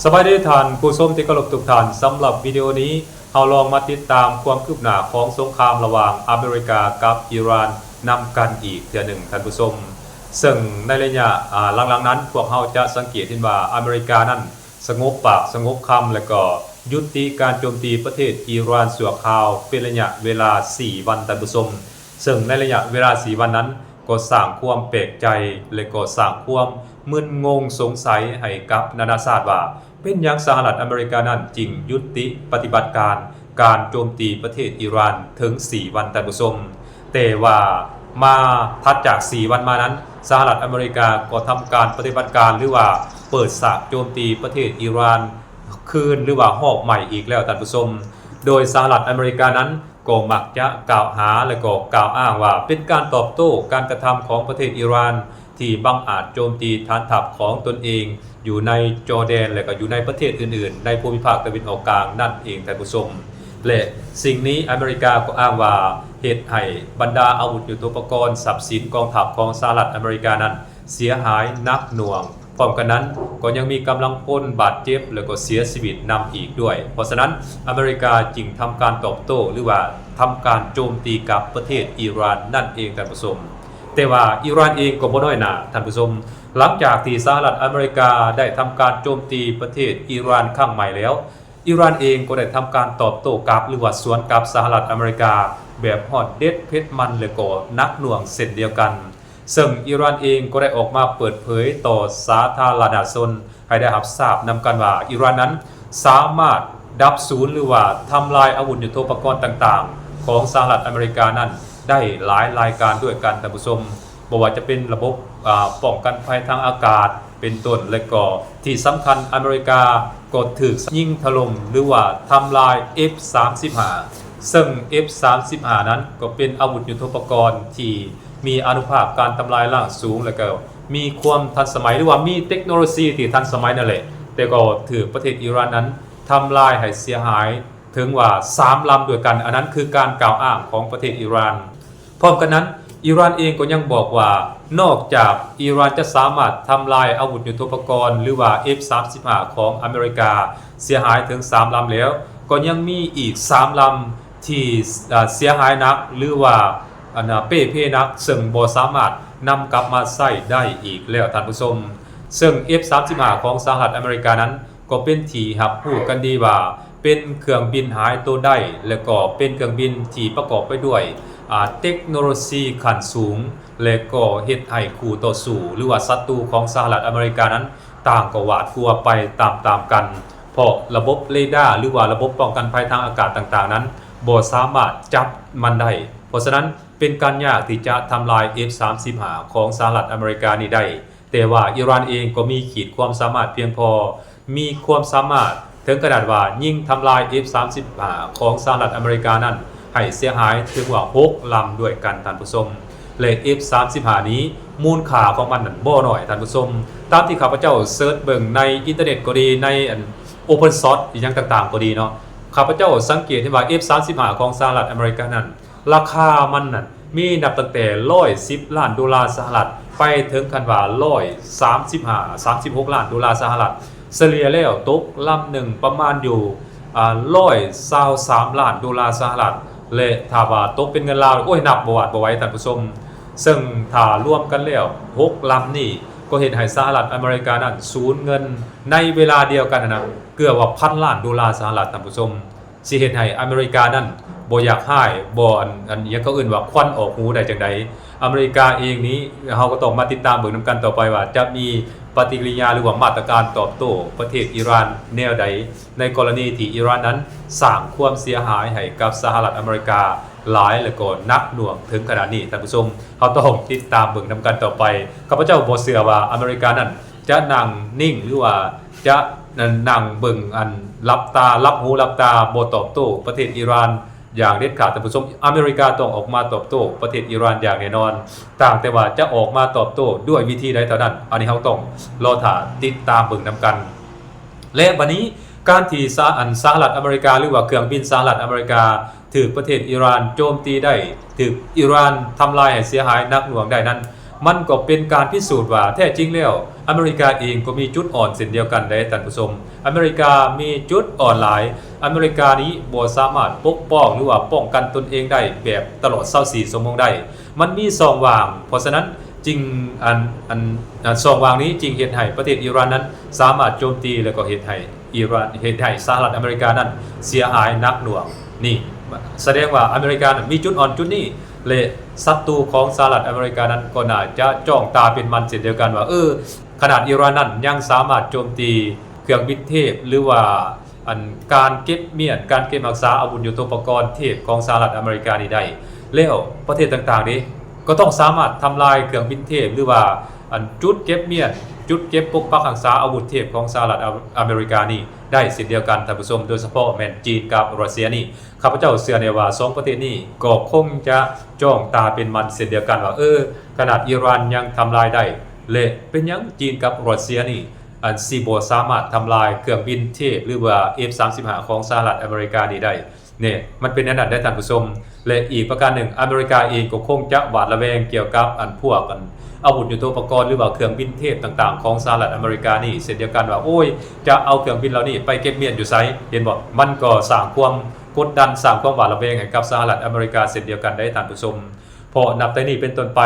ສະບາຍດີທ່ານຜູ້ຊົມທີ່ເຄົາລົບທຸກທ່ານ, ສຳລັບວິດີໂອນີ້ ເຮົາລອງມາຕິດຕາມຄວາມຄືບໜ້າຂອງສົງຄາມລະຫວ່າງອາເມລິກາກັບອີຣານນຳກັນອີກເທື່ອໜຶ່ງທ່ານຜູ້ຊົມ. ເຊິ່ງໃນໄລຍະ ອາ ຫຼັງໆນັ້ນ ພວກເຮົາຈະສັງເກດເຫັນວ່າອາເມລິການັ້ນສະຫງົບປາກສະຫງົບຄຳ ແລະກໍຢຸດຕິການໂຈມຕີປະເທດອີຣານຊົ່ວຄາວເປັນໄລຍະເວລາສີ່ວັນທ່ານຜູ້ຊົມ. ເຊິ່ງໃນໄລຍະເວລາສີ່ວັນນັ້ນ ກໍສ້າງຄວາມແປກໃຈ ແລະກໍສ້າງຄວາມມຶນງົງສົງໄສໃຫ້ກັບນານາຊາດວ່າ ເປັນຫຍັງສະຫະລັດອາເມລິການັ້ນຈຶ່ງຢຸດຕິປະຕິບັດການ ການໂຈມຕີປະເທດອີຣານເຖິງສີ່ວັນທ່ານຜູ້ຊົມ. ແຕ່ວ່າມາຖັດຈາກສີ່ວັນມານັ້ນ ສະຫະລັດອາເມລິກາກໍທຳການປະຕິບັດການ ຫຼືວ່າເປີດສາກໂຈມຕີປະເທດອີຣານຄືນ ຫຼືວ່າຮອບໃໝ່ອີກແລ້ວທ່ານຜູ້ຊົມ. ໂດຍສະຫະລັດອາເມລິການັ້ນ ກໍມັກຈະກ່າວຫາ ແລະກໍກ່າວອ້າງວ່າເປັນການຕອບໂຕ້ການກະທຳຂອງປະເທດອີຣານ ທີ່ບັງອາດໂຈມຕີຖານທັບຂອງຕົນເອງຢູ່ໃນຈໍແດນ ແລະກໍຢູ່ໃນປະເທດອື່ນໆໃນພູມິພາກຕາເວັນອອກກາງນັ້ນເອງທ່ານຜູ້ຊົມ. ແລະສິ່ງນີ້ອາເມລິກາກໍອ້າງວ່າເຮັດໃຫ້ບັນດາອາວຸດຍຸດໂທປະກອນ ຊັບສິນກອງທັບຂອງສະຫະລັດອາເມລິການັ້ນເສຍຫາຍໜັກໜ່ວງ. ພ້ອມກັນນັ້ນກໍຍັງມີກຳລັງພົນບາດເຈັບ ແລະກໍເສຍຊີວິດນຳອີກດ້ວຍ. ເພາະສະນັ້ນ ອາເມລິກາຈຶ່ງທຳການຕອບໂຕ້ ຫຼືວ່າທຳການໂຈມຕີກັບປະເທດອີຣານນັ້ນເອງທ່ານຜູ້ຊົມ. ແຕ່ວ່າອີຣານເອງກໍບໍ່ນ້ອຍໜ້າທ່ານຜູ້ຊົມ. ຫຼັງຈາກທີ່ສະຫະລັດອາເມລິກາໄດ້ທຳການໂຈມຕີປະເທດອີຣານຄັ້ງໃໝ່ແລ້ວ, ອີຣານເອງກໍໄດ້ທຳການຕອບໂຕ້ກັບ ຫຼືວ່າສວນກັບສະຫະລັດອາເມລິກາແບບຮ້ອນເດັດເຜັດມັນ ແລະກໍໜັກໜ່ວງເຊັ່ນດຽວກັນ. ເຊິ່ງອີຣານເອງກໍໄດ້ອອກມາເປີດເຜີຍຕໍ່ສາທາລະນະຊົນໃຫ້ໄດ້ຮັບຊາບນຳກັນວ່າ ອີຣານນັ້ນສາມາດດັບສູນ ຫຼືວ່າທຳລາຍອາວຸດຍຸດໂທປະກອນຕ່າງໆຂອງສະຫະລັດອາເມລິການັ້ນໄດ້ຫຼາຍລາຍການດ້ວຍກັນທ່ານຜູ້ຊົມ. ບໍ່ວ່າຈະເປັນລະບົບ ອາ ປ້ອງກັນໄພທາງອາກາດເປັນຕົ້ນ ແລະກໍທີ່ສຳຄັນອາເມລິກາກໍຖືກຍິງຖະຫຼົ່ມ ຫຼືວ່າທຳລາຍ ເອັຟສາມສິບຫ້າ ເຊິ່ງ ເອັຟສາມສິບຫ້ານັ້ນກໍເປັນອາວຸດຍຸດໂທປະກອນທີ່ ມີອານຸພາບການທຳລາຍລ້າງສູງ ແລະກໍມີຄວາມທັນສະໄໝ ຫຼືວ່າມີເຕັກໂນໂລຊີທີ່ທັນສະໄໝນັ້ນແຫຼະ, ແຕ່ກໍຖືກປະເທດອີຣານນັ້ນທຳລາຍໃຫ້ເສຍຫາຍເຖິງວ່າສາມລຳດ້ວຍກັນ. ອັນນັ້ນຄືການກ່າວອ້າງຂອງປະເທດອີຣານ. ພ້ອມກັນນັ້ນ, ອີຣານເອງກໍຍັງບອກວ່າ ນອກຈາກອີຣານຈະສາມາດທຳລາຍອາວຸດຍຸດໂທປະກອນ ຫຼືວ່າ ເອັຟສາມສິບຫ້າ ຂອງອາເມລິກາເສຍຫາຍເຖິງສາມລຳແລ້ວ, ກໍຍັງມີອີກສາມລຳ ທີ່ ເອີ ເສຍຫາຍໜັກ ຫຼືວ່າ ອັນ ເປ່ເພໜັກ ເຊິ່ງບໍ່ສາມາດນຳກັບມາໃຊ້ໄດ້ອີກແລ້ວທ່ານຜູ້ຊົມ. ເຊິ່ງ ເອັຟສາມສິບຫ້າ ຂອງສະຫະລັດອາເມລິການັ້ນ ກໍເປັນທີ່ຮັບຮູ້ກັນດີວ່າ ເປັນເຄື່ອງບິນຫາຍໂຕໄດ້ ແລະກໍເປັນເຄື່ອງບິນທີ່ປະກອບໄປດ້ວຍ ອາ ເຕັກໂນໂລຊີຂັ້ນສູງ ແລະກໍເຮັດໃຫ້ຄູ່ຕໍ່ສູ້ ຫຼືວ່າສັດຕູຂອງສະຫະລັດອາເມລິການັ້ນ ຕ່າງກໍຫວາດກົວໄປຕາມໆກັນ, ເພາະລະບົບເຣດາ ຫຼືວ່າລະບົບປ້ອງກັນໄພທາງອາກາດຕ່າງໆນັ້ນ ບໍ່ສາມາດຈັບມັນໄດ້. ເພາະສະນັ້ນ ເປັນການຍາກທີ່ຈະທຳລາຍ ເອັຟສາມສິບຫ້າ ຂອງສະຫະລັດອາເມລິການີ້ໄດ້. ແຕ່ວ່າອີຣານເອງກໍມີຂີດຄວາມສາມາດພຽງພໍ, ມີຄວາມສາມາດເຖິງຂະໜາດວ່າຍິງທຳລາຍ ເອັຟສາມສິບຫ້າ ຂອງສະຫະລັດອາເມລິການັ້ນ ໃຫ້ເສຍຫາຍເຖິງວ່າຫົກລຳດ້ວຍກັນທ່ານຜູ້ຊົມ. ແລະ ເອັຟສາມສິບຫ້າ ນີ້ ມູນຄ່າຂອງມັນນັ້ນບໍ່ນ້ອຍທ່ານຜູ້ຊົມ. ຕາມທີ່ຂ້າພະເຈົ້າເສີດເບິ່ງໃນອິນເຕີເນັດກໍດີ, ໃນອັນ Open Source ອີຫຍັງຕ່າງໆກໍດີເນາະ, ຂ້າພະເຈົ້າສັງເກດເຫັນວ່າ ເອັຟສາມສິບຫ້າ ຂອງສະຫະລັດອາເມລິການັ້ນ ລາຄາມັນນັ້ນມີນັບຕັ້ງແຕ່ຮ້ອຍສິບລ້ານໂດລາສະຫະລັດ ໄປເຖິງຂັ້ນວ່າຮ້ອຍສາມສິບຫ້າ ສາມສິບຫົກລ້ານໂດລາສະຫະລັດ. ສະເລ່ຍແລ້ວຕົກລຳໜຶ່ງປະມານຢູ່ ອາ ຮ້ອຍຊາວສາມລ້ານໂດລາສະຫະລັດ ແລະ ຖ້າວ່າຕົກເປັນເງິນລາວ ໂອ້ຍ ນັບບໍ່ຫວາດບໍ່ໄຫວທ່ານຜູ້ຊົມ. ເຊິ່ງຖ້າລວມກັນແລ້ວ ຫົກລຳນີ້ ກໍເຮັດໃຫ້ສະຫະລັດອາເມລິການັ້ນສູນເງິນໃນເວລາດຽວກັນຫັ້ນນະ ເກືອບວ່າພັນລ້ານໂດລາສະຫະລັດທ່ານຜູ້ຊົມ. ຊິເຮັດໃຫ້ອາເມລິການັ້ນບໍ່ຢາກຮ້າຍ ບໍ່ ອັນ ອັນຫຍັງເຂົາເອີ້ນວ່າຄວັນອອກຫູໄດ້ຈັ່ງໃດ. ອາເມລິກາເອງນີ້ ເຮົາກໍຕ້ອງມາຕິດຕາມເບິ່ງນຳກັນຕໍ່ໄປວ່າ ຈະມີປະຕິກິລິຍາ ຫຼືວ່າມາດຕະການຕອບໂຕ້ປະເທດອີຣານແນວໃດ ໃນກໍລະນີທີ່ອີຣານນັ້ນສ້າງຄວາມເສຍຫາຍໃຫ້ກັບສະຫະລັດອາເມລິກາຫຼາຍ ແລະກໍໜັກໜ່ວງເຖິງຂະໜາດນີ້. ທ່ານຜູ້ຊົມ ເຮົາຕ້ອງຕິດຕາມເບິ່ງນຳກັນຕໍ່ໄປ. ຂ້າພະເຈົ້າບໍ່ເຊື່ອວ່າອາເມລິການັ້ນຈະນັ່ງນິ່ງ ຫຼືວ່າຈະນັ່ງເບິ່ງອັນຫຼັບຕາ ຫຼັບຫູຫຼັບຕາ ບໍ່ຕອບໂຕ້ປະເທດອີຣານ ຢ່າງເດັດຂາດທ່ານຜູ້ຊົມ. ອາເມລິກາຕ້ອງອອກມາຕອບໂຕ້ປະເທດອີຣານຢ່າງແນ່ນອນ. ຕ່າງແຕ່ວ່າຈະອອກມາຕອບໂຕ້ດ້ວຍວິທີໃດເທົ່ານັ້ນ ອັນນີ້ເຮົາຕ້ອງລໍຖ້າຕິດຕາມເບິ່ງນຳກັນ. ແລະ ບັດນີ້ ການທີ່ສະ ອັນ ສະຫະລັດອາເມລິກາ ຫຼືວ່າເຄື່ອງບິນສະຫະລັດອາເມລິກາ ຖືກປະເທດອີຣານໂຈມຕີໄດ້ ຖືກອີຣານທຳລາຍໃຫ້ເສຍຫາຍໜັກໜ່ວງໄດ້ນັ້ນ ມັນກໍເປັນການພິສູດວ່າແທ້ຈິງແລ້ວ ອາເມລິກາເອງກໍມີຈຸດອ່ອນເຊັ່ນດຽວກັນເດ້ທ່ານຜູ້ຊົມ. ອາເມລິກາມີຈຸດອ່ອນຫຼາຍ. ອາເມລິການີ້ບໍ່ສາມາດປົກປ້ອງ ຫຼືວ່າປ້ອງກັນຕົນເອງໄດ້ແບບຕະຫຼອດຊາວສີ່ຊົ່ວໂມງໄດ້. ມັນມີຊ່ອງວ່າງ, ເພາະສະນັ້ນຈຶ່ງ ອັນ ອັນ ອັນ ຊ່ອງວ່າງນີ້ຈຶ່ງເຮັດໃຫ້ປະເທດອີຣານນັ້ນສາມາດໂຈມຕີ ແລະກໍເຮັດໃຫ້ ອີຣານ ເຮັດໃຫ້ສະຫະລັດອາເມລິການັ້ນເສຍຫາຍໜັກໜ່ວງ. ນີ້ສະແດງວ່າອາເມລິການັ້ນມີຈຸດອ່ອນຈຸດນີ້ ແລະສັດຕູຂອງສະຫະລັດອາເມລິການັ້ນກໍໜ້າຈະຈ້ອງຕາເປັນມັນເຊັ່ນດຽວກັນວ່າ ເອີ ຂະໜາດອີຣານນັ້ນຍັງສາມາດໂຈມຕີເຄື່ອງບິນເທບ ຫຼືວ່າ ອັນ ການເກັບມ້ຽນ ການເກັບຮັກສາອາວຸດຍຸດໂທປະກອນເທບຂອງສະຫະລັດອາເມລິການີ້ໄດ້ ແລ້ວປະເທດຕ່າງໆເດ ກໍຕ້ອງສາມາດທຳລາຍເຄື່ອງບິນເທບ ຫຼືວ່າ ອັນ ຈຸດເກັບມ້ຽນ ຈຸດເກັບປົກປັກຮັກສາອາວຸດເທບຂອງສະຫະລັດອາ ອາເມລິການີ້ໄດ້ເຊັ່ນດຽວກັນທ່ານຜູ້ຊົມ, ໂດຍສະເພາະແມ່ນຈີນກັບຣັດເຊຍນີ້. ຂ້າພະເຈົ້າເຊື່ອແນ່ວ່າສອງປະເທດນີ້ກໍຄົງຈະຈ້ອງຕາເປັນມັນເຊັ່ນດຽວກັນວ່າ ເອີ ຂະໜາດອີຣານຍັງທຳລາຍໄດ້ ແລະເປັນຫຍັງຈີນກັບຣັດເຊຍນີ້ ອັນ ຊິບໍ່ສາມາດທຳລາຍເຄື່ອງບິນເທບ ຫຼືວ່າ ເອັຟສາມສິບຫ້າ ຂອງສະຫະລັດອາເມລິການີ້ໄດ້. ແນ່ ມັນເປັນແນວນັ້ນເດ້ທ່ານຜູ້ຊົມ. ແລະອີກປະການໜຶ່ງ ອາເມລິກາເອງກໍຄົງຈະຫວາດລະແວງກ່ຽວກັບ ອັນ ພວກ ອັນ ອາວຸດຍຸດໂທປະກອນ ຫຼືວ່າເຄື່ອງບິນເທບຕ່າງໆຂອງສະຫະລັດອາເມລິການີ້ເຊັ່ນດຽວກັນວ່າ ໂອ້ຍ ຈະເອົາເຄື່ອງບິນເຫຼົ່ານີ້ໄປເກັບມ້ຽນຢູ່ໃສ? ເຫັນບໍ່? ມັນກໍສ້າງຄວາມກົດດັນ ສ້າງຄວາມຫວາດລະແວງໃຫ້ກັບສະຫະລັດອາເມລິກາເຊັ່ນດຽວກັນເດ້ທ່ານຜູ້ຊົມ. ເພາະນັບແຕ່ນີ້ເປັນຕົ້ນໄປ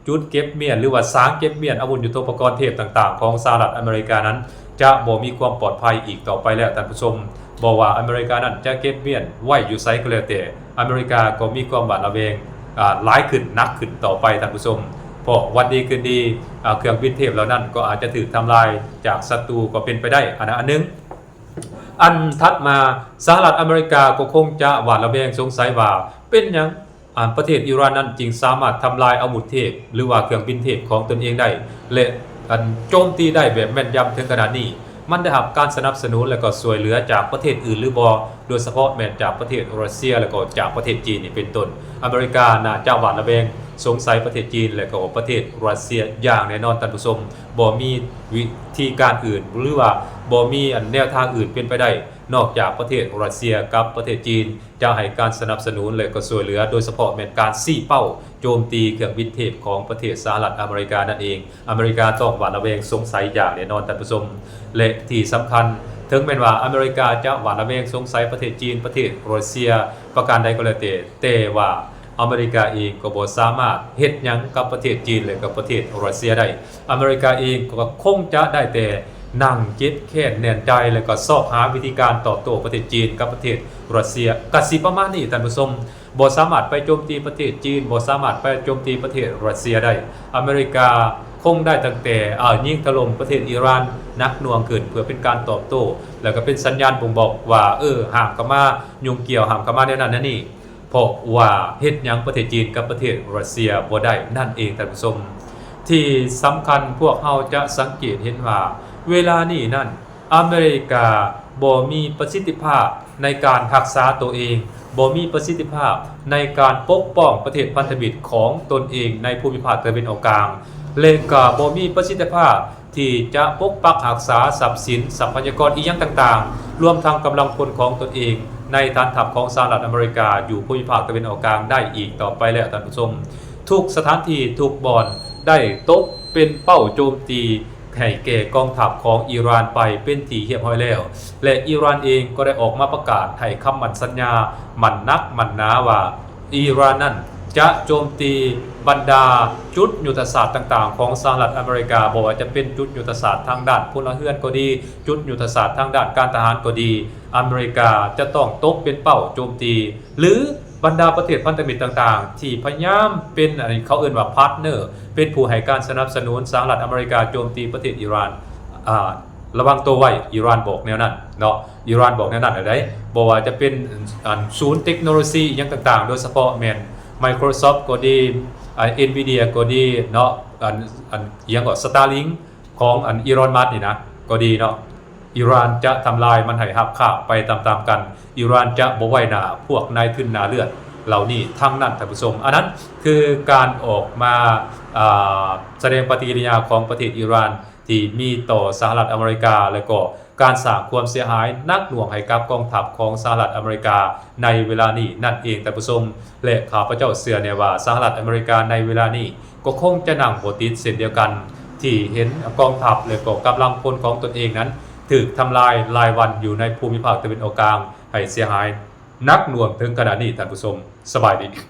ຈຸດເກັບມ້ຽນ ຫຼືວ່າສາງເກັບມ້ຽນອາວຸດຍຸດໂທປະກອນເທບຕ່າງໆຂອງສະຫະລັດອາເມລິການັ້ນ ຈະບໍ່ມີຄວາມປອດໄພອີກຕໍ່ໄປແລ້ວທ່ານຜູ້ຊົມ. ບໍ່ວ່າອາເມລິການັ້ນຈະເກັບມ້ຽນໄວ້ຢູ່ໃສກໍແລ້ວແຕ່ ອາເມລິກາກໍມີຄວາມຫວາດລະແວງ ອາ ຫຼາຍຂຶ້ນ ໜັກຂຶ້ນຕໍ່ໄປທ່ານຜູ້ຊົມ. ເພາະວັນດີຄືນດີ ອາ ເຄື່ອງບິນເທບເຫຼົ່ານັ້ນກໍອາດຈະຖືກທຳລາຍຈາກສັດຕູກໍເປັນໄປໄດ້ ອັນນັ້ນອັນໜຶ່ງ. ອັນຖັດມາ ສະຫະລັດອາເມລິກາກໍຄົງຈະຫວາດລະແວງສົງໄສວ່າ ເປັນຫຍັງ ອາ ປະເທດອີຣານນັ້ນຈຶ່ງສາມາດທຳລາຍອາວຸດເທບ ຫຼືວ່າເຄື່ອງບິນເທບຂອງຕົນເອງໄດ້ ແລະ ອັນ ໂຈມຕີໄດ້ແບບແມ່ນຢຳເຖິງຂະໜາດນີ້ ມັນໄດ້ຮັບການສະໜັບສະໜູນ ແລະ ກໍຊ່ວຍເຫຼືອຈາກປະເທດອື່ນຫຼືບໍ່, ໂດຍສະເພາະແມ່ນຈາກປະເທດຣັດເຊຍ ແລະ ກໍຈາກປະເທດຈີນນີ້ເປັນຕົ້ນ. ອາເມລິກາໜ້າຈະຫວາດລະແວງສົງໄສປະເທດຈີນ ແລະ ກໍປະເທດຣັດເຊຍຢ່າງແນ່ນອນທ່ານຜູ້ຊົມ. ບໍ່ມີວິທີການອື່ນ ຫຼືວ່າບໍ່ມີ ອັນ ແນວທາງອື່ນເປັນໄປໄດ້ ນອກຈາກປະເທດຣັດເຊຍກັບປະເທດຈີນ ຈະໃຫ້ການສະໜັບສະໜູນ ແລະ ກໍຊ່ວຍເຫຼືອ ໂດຍສະເພາະແມ່ນການຊີ້ເປົ້າໂຈມຕີເຄື່ອງບິນເທບຂອງປະເທດສະຫະລັດອາເມລິການັ້ນເອງ. ອາເມລິກາຕ້ອງຫວາດລະແວງສົງໄສຢ່າງແນ່ນອນທ່ານຜູ້ຊົມ. ແລະ ທີ່ສຳຄັນ ເຖິງແມ່ນວ່າອາເມລິກາຈະຫວາດລະແວງສົງໄສປະເທດຈີນ, ປະເທດຣັດເຊຍ ປະການໃດກໍແລ້ວແຕ່, ແຕ່ວ່າອາເມລິກາເອງກໍບໍ່ສາມາດເຮັດຫຍັງກັບປະເທດຈີນ ແລະ ກັບປະເທດຣັດເຊຍໄດ້. ອາເມລິກາເອງກໍຄົງຈະໄດ້ແຕ່ນັ່ງເຈັບແຄ້ນແໜ້ນໃຈ ແລ້ວກໍຊອກຫາວິທີການຕອບໂຕ້ປະເທດຈີນກັບປະເທດຣັດເຊຍ ກະຊິປະມານນີ້ທ່ານຜູ້ຊົມ. ບໍ່ສາມາດໄປໂຈມຕີປະເທດຈີນ, ບໍ່ສາມາດໄປໂຈມຕີປະເທດຣັດເຊຍໄດ້. ອາເມລິກາຄົງໄດ້ຕັ້ງແຕ່ ເອີ ຍິງຖະຫຼົ່ມປະເທດອີຣານໜັກໜ່ວງຂຶ້ນ ເພື່ອເປັນການຕອບໂຕ້ ແລ້ວກໍເປັນສັນຍານບົ່ງບອກວ່າ ເອີ ຫ້າມເຂົ້າມາຫຍຸ້ງກ່ຽວ, ຫ້າມເຂົ້າມາແນວນັ້ນແນວນີ້. ເພາະວ່າເຮັດຫຍັງປະເທດຈີນກັບປະເທດຣັດເຊຍບໍ່ໄດ້ນັ້ນເອງທ່ານຜູ້ຊົມ. ທີ່ສຳຄັນພວກເຮົາຈະສັງເກດເຫັນວ່າ ເວລານີ້ນັ້ນ ອາເມລິກາບໍ່ມີປະສິດທິພາບໃນການຮັກສາໂຕເອງ, ບໍ່ມີປະສິດທິພາບໃນການປົກປ້ອງປະເທດພັນທະມິດຂອງຕົນເອງໃນພູມິພາກຕາເວັນອອກກາງ ແລະ ກໍບໍ່ມີປະສິດທິພາບ ທີ່ຈະປົກປັກຮັກສາຊັບສິນ, ຊັບພະຍາກອນອີ່ຫຍັງຕ່າງໆ, ລວມທັງກຳລັງພົນຂອງຕົນເອງໃນຖານທັບຂອງສະຫະລັດອາເມລິກາຢູ່ພູມິພາກຕາເວັນອອກກາງໄດ້ອີກຕໍ່ໄປແລ້ວທ່ານຜູ້ຊົມ. ທຸກສະຖານທີ່, ທຸກບ່ອນໄດ້ຕົກເປັນເປົ້າໂຈມຕີໃຫ້ແກ່ກອງທັບຂອງອີຣານໄປເປັນທີ່ຮຽບຮ້ອຍແລ້ວ ແລະ ອີຣານເອງກໍໄດ້ອອກມາປະກາດໃຫ້ຄຳໝັ້ນສັນຍາໝັ້ນໜັກໝັ້ນໜາວ່າ ອີຣານນັ້ນຈະໂຈມຕີບັນດາຈຸດຍຸດທະສາດຕ່າງໆຂອງສະຫະລັດອາເມລິກາ, ບໍ່ວ່າຈະເປັນຈຸດຍຸດທະສາດທາງດ້ານພົນລະເຮືອນກໍດີ, ຈຸດຍຸດທະສາດທາງດ້ານການທະຫານກໍດີ, ອາເມລິກາຈະຕ້ອງຕົກເປັນເປົ້າໂຈມຕີ ຫຼື ບັນດາປະເທດພັນທະມິດຕ່າງໆທີ່ພະຍາຍາມເປັນ ອັນ ເຂົາເອີ້ນວ່າ partner ເປັນຜູ້ໃຫ້ການສະໜັບສະໜູນສະຫະລັດອາເມລິກາໂຈມຕີປະເທດອີຣານ. ອາ ລະວັງໂຕໄວ້ ອີຣານບອກແນວນັ້ນເນາະ, ອີຣານບອກແນວນັ້ນແລ້ວໃດ໋. ບໍ່ວ່າຈະເປັນ ອັນ ສູນເຕັກໂນໂລຊີອີ່ຫຍັງຕ່າງໆ ໂດຍສະເພາະແມ່ນ Microsoft ກໍດີ, ອາ Nvidia ກໍດີເນາະ, ອັນ ອັນ ອີ່ຫຍັງກໍ Starlink ຂອງ ອັນ Elon Musk ນີ້ນະ ກໍດີເນາະ, ອີຣານຈະທຳລາຍມັນໃຫ້ຮັບຄາບໄປຕາມໆກັນ. ອີຣານຈະບໍ່ໄວ້ໜ້າພວກນາຍທຶນໜ້າເລືອດເຫຼົ່ານີ້ທັງນັ້ນທ່ານຜູ້ຊົມ. ອັນນັ້ນຄືການອອກມາ ອາ ສະແດງປະຕິກິລິຍາຂອງປະເທດອີຣານ ທີ່ມີຕໍ່ສະຫະລັດອາເມລິກາ ແລະ ກໍ ການສ້າງຄວາມເສຍຫາຍໜັກໜ່ວງໃຫ້ກັບກອງທັບຂອງສະຫະລັດອາເມລິກາໃນເວລານີ້ນັ້ນເອງ ທ່ານຜູ້ຊົມ. ແລະ ຂ້າພະເຈົ້າເຊື່ອແນ່ວ່າ ສະຫະລັດອາເມລິກາໃນເວລານີ້ກໍຄົງຈະນັ່ງບໍ່ຕິດເຊັ່ນດຽວກັນ ທີ່ເຫັນກອງທັບ ແລະ ກໍກຳລັງພົນຂອງຕົນເອງນັ້ນຖືກທຳລາຍລາຍວັນຢູ່ໃນພູມິພາກຕາເວັນອອກກາງໃຫ້ເສຍຫາຍໜັກໜ່ວງເຖິງຂະນະນີ້ ທ່ານຜູ້ຊົມ. ສະບາຍດີ.